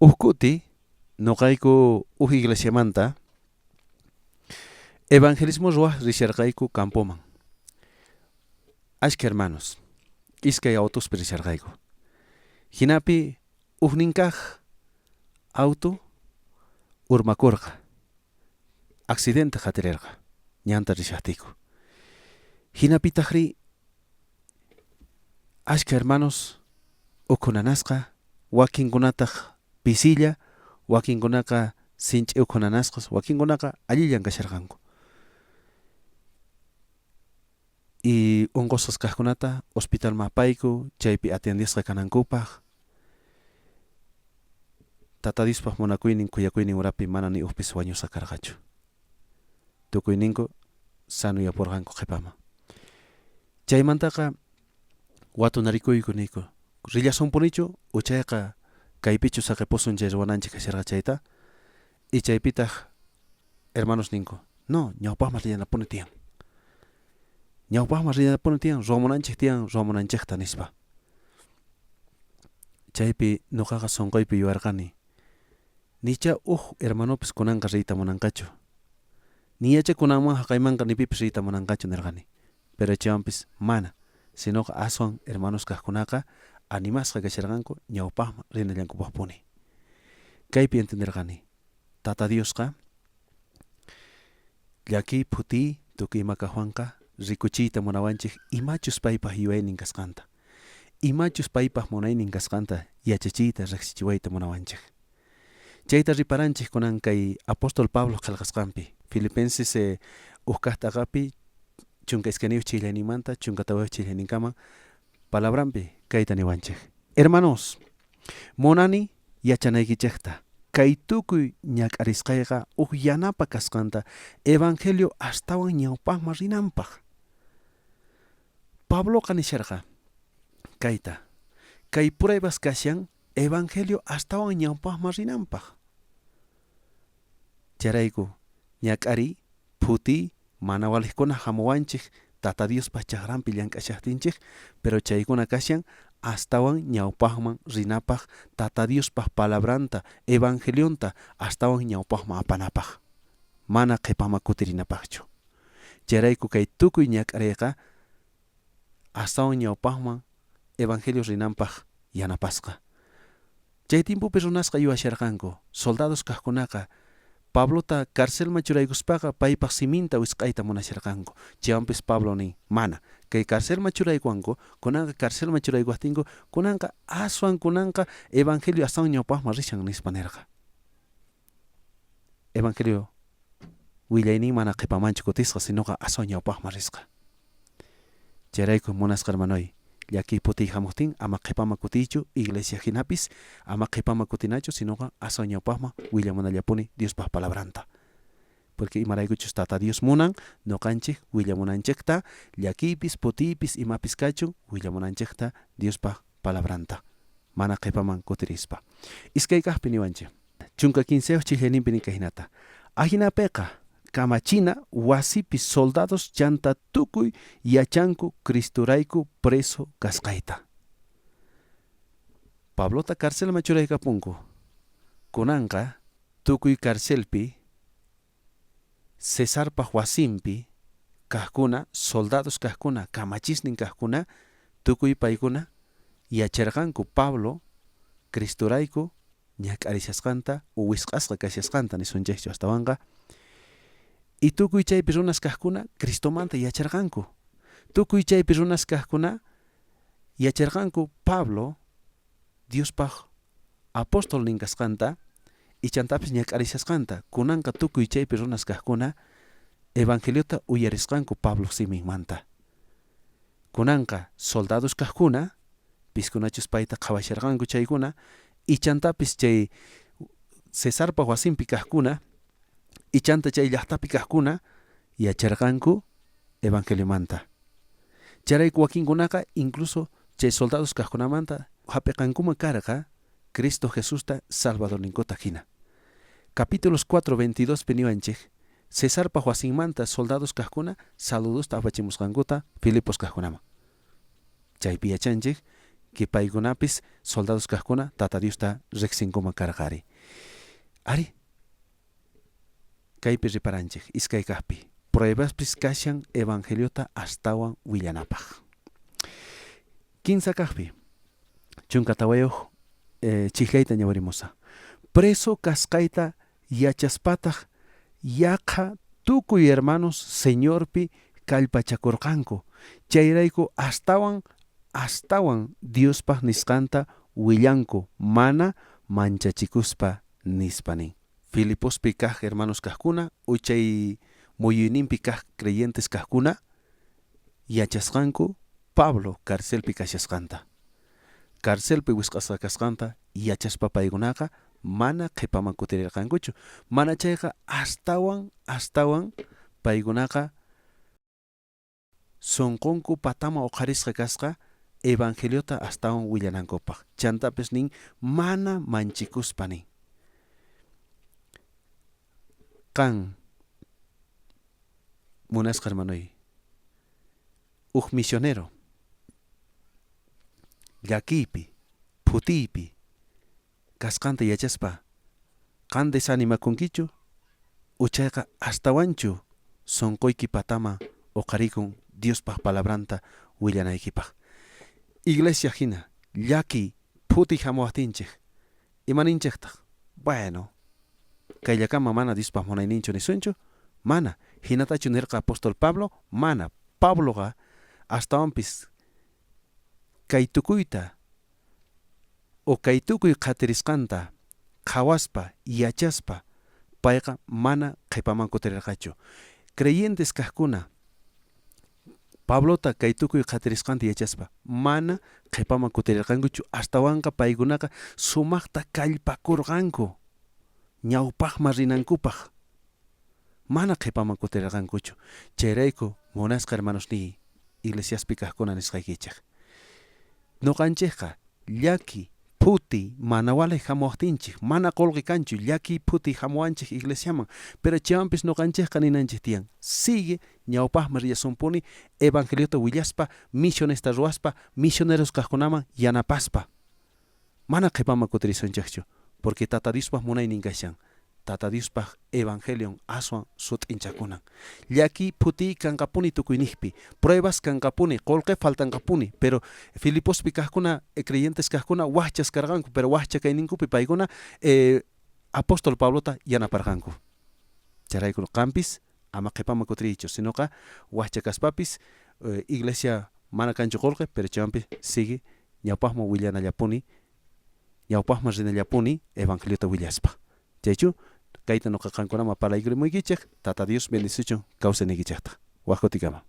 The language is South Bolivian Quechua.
Uj kuti noqayku uj iglesiamanta evangelismo ruwaj risharqayku campoman. Ashkha hermanos, iskay autospi risharqayku. Jinapi ujnin kaj auto urmakorqa, accidente qatirerqa ñanta rishajtiyku. Jinapitajrí ashkha hermanos ukhu nanasqa, wakinkunataj pisilla, wakinkunaqa sinch'i ukhu nanasqas, wakinkunaqa allillan kasharqanku. Y onqosqas kajkunata hospitalman apayku, chaypi atiendesqa kanankupaj. Tata Diospaj munakuynin, khuyakuynin urapi mana ni ujpis wañusqa karqachu. Tukuyninku sanoyaporqanku qhepaman. Chaymantaqa watunarikuyku niyku, rillasunpunichu o chayqa kaypichu saqepusun chay ruwananchej kasharqa chayta? Y chaypitaj hermanos ninku, no, ñawpajman rillanapuni tiyan. Ñawpajman rillanapuni tiyan, ruwamunanchej tiyan ruwamunanchejta, nispa. Chaypi noqaqa sonqoypi yuyarqani, nichá uj hermanopis kunanqa riyta munanqachu. Niñachá kunanman jaqaymanqa ni pipis riyta munanqachu nerqani. Pero chaywanpis mana, sinoqa aswan hermanos kajkunaqa animasqa kasharqanku ñawpajman rinallankupajpuni. Kaypi entienderqani, Tata Diosqa llakiy phutiy tukuy ima kajwanqa rikuchiyta munawanchej imachus paypaj yuyaynin kasqanta, imachus paypaj munaynin kasqanta yachachiyta rejsichiwayta munawanchej. Chayta reparanchej kunan kay apóstol Pabloj qhelqasqanpi, Filipenses uj kaj t'aqapi 12 chillayninmanta 14 chillayninkaman palabranpi kayta niwanchej. Hermanos, munani yachanaykichejta, kay tukuy ñak'arisqayqa uj yanapa kasqanta evangelio astawan ñawpajman rinanpaj. Pabloqa nisharqa kayta, kay pruebas kashan evangelio astawan ñawpajman rinanpaj. Chayrayku ñak'ariy, phutiy, mana walejkuna jamuwanchej Tata Diospa chajranpi llank'ashajtinchej, pero chaykuna kashan astawan ñawpajman rinapaj Tata Diospa palabranta, evangelionta astawan ñawpajman apanapaj, mana qhepaman kutirinapajchu. Chayrayku kay tukuy ñak'areyqa astawan ñawpajman evangelio rinanpaj yanapasqa. Chay tiempopi runasqa yuyasharqanku, soldados kajkunaqa Pablota carcelman churaykuspaqa paypaj siminta wisq'ayta munasharqanku. Chaywanpis Pablo nin, Mana, kay carcelman churaykuwanku, kunanqa carcelman churaykuwajtinku, kunanqa aswan kunanqa evangelio astawan ñawpajman rishan, nispa nerqa. Evangelio willaynin mana qhepamanchu kutisqa, sinoqa aswan ñawpajman risqa. Chayrayku munasqa hermanoy, llakiy phutiy jamojtin ama qhepaman kutiychu, iglesia jinapis ama qhepaman kutinachu, sinoqa aswan ñawpajman willamunallapuni Diospaj palabranta. Porque imaraykuchus Tata Dios munan noqanchej willamunanchejta, llakiypis, phutiypis, imapis kachun, willamunanchejta Diospaj palabranta, mana qhepaman kutirispa. Iskay kajpi niwanchej. 13 chijllayninpi nin kay jinata: Ajinapeqa kamachina wasipi soldados chanta tukuy yachanku Cristorayku preso kasqayta. Pablota carcelman churaykapunku. Kunanqa tukuy carcelpi Cesarpaj wasinpi kajkuna, soldados kajkuna, kamachisnin kajkuna, tukuy paykuna yacharqanku Pablo Cristorayku ñak'arishasqanta o wisq'asqa kashasqanta nisunchejchu astawanqa. Y tukuy chaypi runas kajkuna Cristomanta yacharqanku. Tukuy chaypi runas kajkuna yacharqanku Pablo Diospaj apostolnin kasqanta y chantapis ñak'arishasqanta. Kunanqa tukuy chaypi runas kajkuna evangeliota uyarisqanku Pabloj siminmanta. Kunanqa soldados kajkuna, piskunachus payta qhawasharqanku chaykuna, y chantapis chay Cesarpa wasinpi kajkuna, y chanta chay llajtapi kajkuna yacharqanku evangeliomanta. Chayrayku wakinkunaqa incluso chay soldados kajkunamanta jap'iqankuman karqa Cristo Jesusta Salvadorninkuta jina. Capítulos 4, 22 pi niwanchej, Cesarpa wasinmanta soldados kajkuna saludosta apachimusqankuta Filipos kajkunaman. Chaypi yachanchej Que paykunapis soldados kajkuna Tata Diosta rejsinkuman karqa ari. Ari, kaypi reparanchej iskay kajpi, pruebaspis kashan evangeliota astawan willanapaj. Kinsa kajpi, 14 chijllayta ñawirimusa. Preso kasqayta yachaspataj yaqha tukuy hermanos Señorpi kallpachakorqanku, chayrayku astawan astawan Diospaj nisqanta willanku mana manchachikuspa nispa nin. Filipospi kaj hermanos kajkuna o chay muyuyninpi kaj creyentes kajkuna yachasqanku Pablo carcelpi kashasqanta. Carcelpi wisq'asqa kasqanta yachaspa paykunaqa mana qhepaman kutirerqankuchu. Mana chayqa astawan astawan paykunaqa sonqonku pataman oqharisqa kasqa evangeliota astawan willanankupaj. Chantapis nin mana manchikuspa nin. Qan munasqa hermanoy, uj misionero llakiypi, phutiypi kasqanta yachaspa, qan desanimakunkichu o chayqa astawanchu sonqoyki pataman oqharikun Diospaj palabranta willanaykipaj? Iglesia jina llakiy phutiy jamuwajtinchej, imaninchejtaj? Bueno, kayllakama mana Diospaj munayninchu nisunchu? Mana. Jinatachu nerqa apóstol Pablo? Mana. Pabloqa astawanpis kay tukuyta o kay tukuy qhatirisqanta qhawaspa, yachaspa, payqa mana qhepaman kutirerqachu. Creyentes kajkuna Pablota kay tukuy qhatirisqanta yachaspa mana qhepaman kutirerqankuchu, astawanqa paykunaqa sumajta kallpakorqanku ñawpajman rinankupaj, mana qhepaman kutirerqankuchu. Chayrayku munasqa hermanosniy, iglesiaspi kajkuna nisqaykichej, noqanchejqa llaki phutiy mana walej jamuwajtinchej, mana qolqe kanchu, llakiy phutiy jamuwanchej iglesiaman, pero chaywanpis noqanchejqa ninanchej tiyan, sigue ñawpajman rillasunpuni evangeliota willaspa, misionesta ruwaspa, misioneros kajkunaman yanapaspa. Mana qhepaman kutirisunchejchu, porque Tata Diospaj munaynin kashan, Tata Diospaj evangelion aswan sut'inchakunan. Llakiy phutiy kanqapuni tukuynejpi, pruebas kanqapuni, qolqe faltanqapuni, pero Filipospi kajkuna, creyentes kajkuna wajchas karqanku, pero wajcha kayninkupi paykuna apóstol Pablota yanaparqanku. Chayrayku qanpis ama qhepaman kutiriychu, sinoqa wajcha kaspapis iglesia mana kanchu qolqe, pero chaywanpis sigue ñawpajman willanallapuni, ñawpajman rinallapuni evangeliota willaspa. Chaychu kayta noqa qankunaman parlaykurimuykichej, Tata Dios bendicichun kawsayniykichejta. Waj kutikama.